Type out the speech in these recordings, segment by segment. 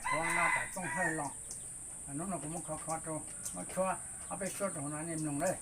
Qhuav nqa tom txooj hawj los, hnub no kuv muab khov kho rau, muab tshuab ob peb suab rau hauv no nej mloog lawm.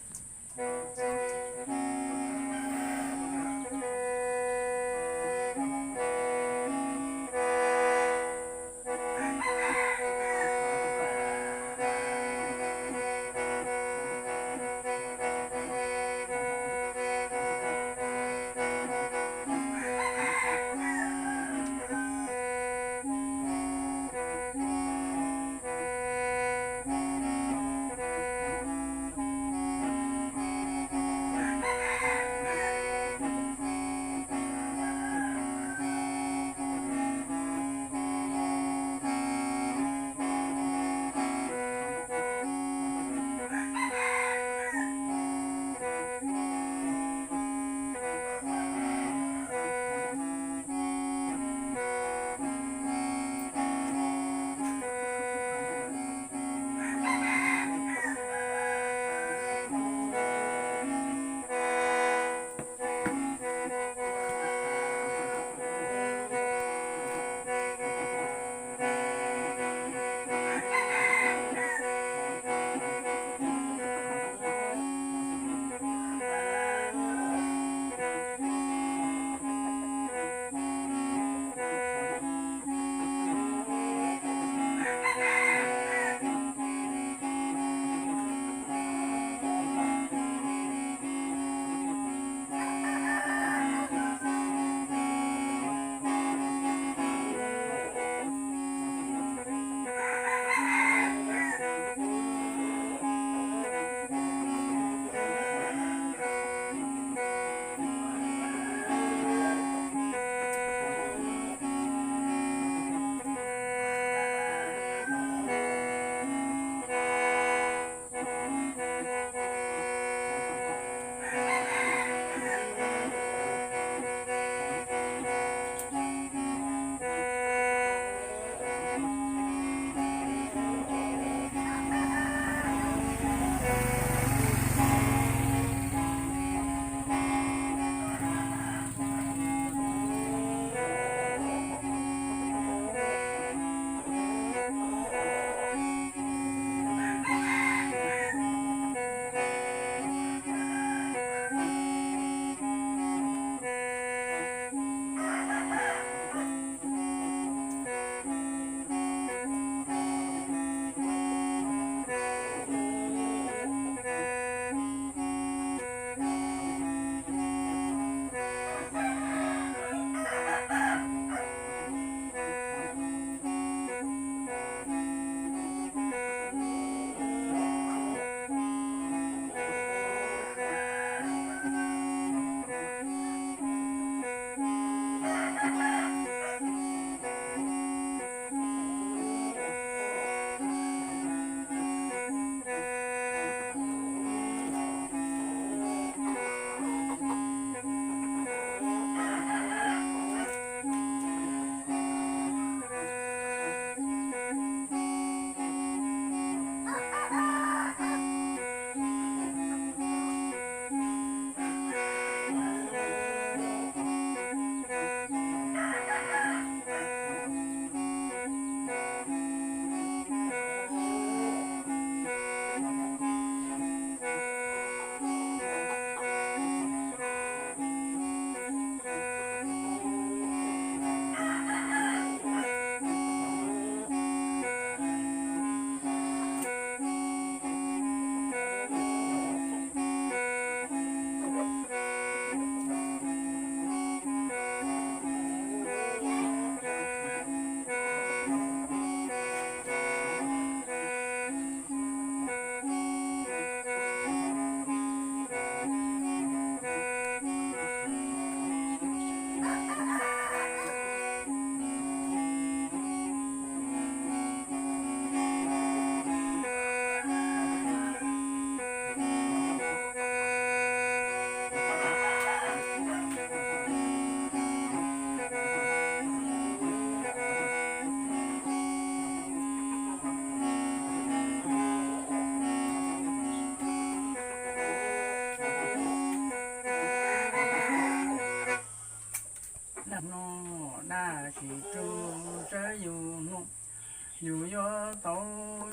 Yus yuav tau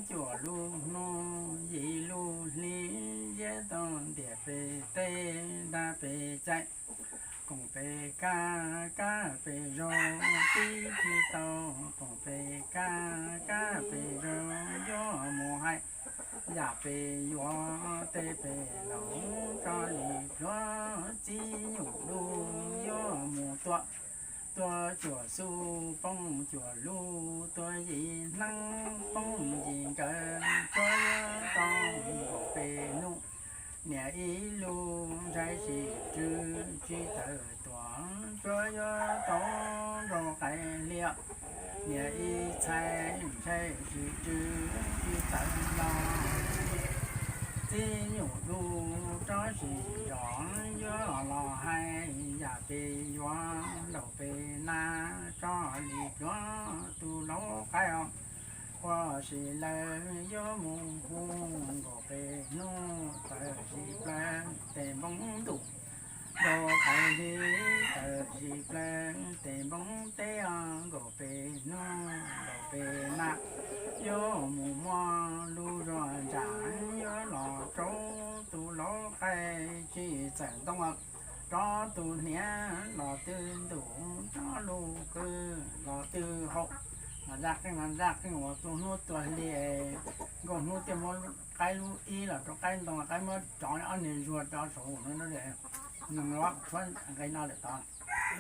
cuaj lub hnub yim lub hli, ziab tau ntiam pes teb dab pes cai, koom pes kab kab pes zaug, tib tsis tau koom pes kab kab pes zaug yuav mus hais. Yam pes yuav tej pes laus tso li pluav, txib nyuj lub yuav mus tua, tua cuaj xuj poob cuaj lub, tua yim hneev poob yim nkawm, tsuav yuav tau nkaum pes hnub. Niam ib lub ntshai tsis tsw, tsis tawm tuam, tsuav yuav tau nraug qais hlias. Niam ib txhais ntshai tsis tsw, tsis tawm los, txib nyuj lub tsob tsis zom, yuav los hais yam pes yuav nraug pes nab, tso li pluav tus laus qaib os. Ua si lawm yuav mus hu nkaum pes hnub, tawm si plaws tes npoo ntuj, nraug qais hlias tawm si plaws tes npoo teb os, nkaum pes hnub nkaum pes nab, yuav mus muaj lub zog ntsam, yuav los rau tus laus qaib tsis txawm ntoo, rov tus hniav los twb ntuj, rov lub qwj los twb haus. Los zaj qeej, los zaj qeej uas tus hnub tua hli, nkauj hnub thiaj muab qaib lub ib los rau qaib ntoo, qaib muab rov ob niag zuag rov saum no, nws los tshuav nqe no lawm tod.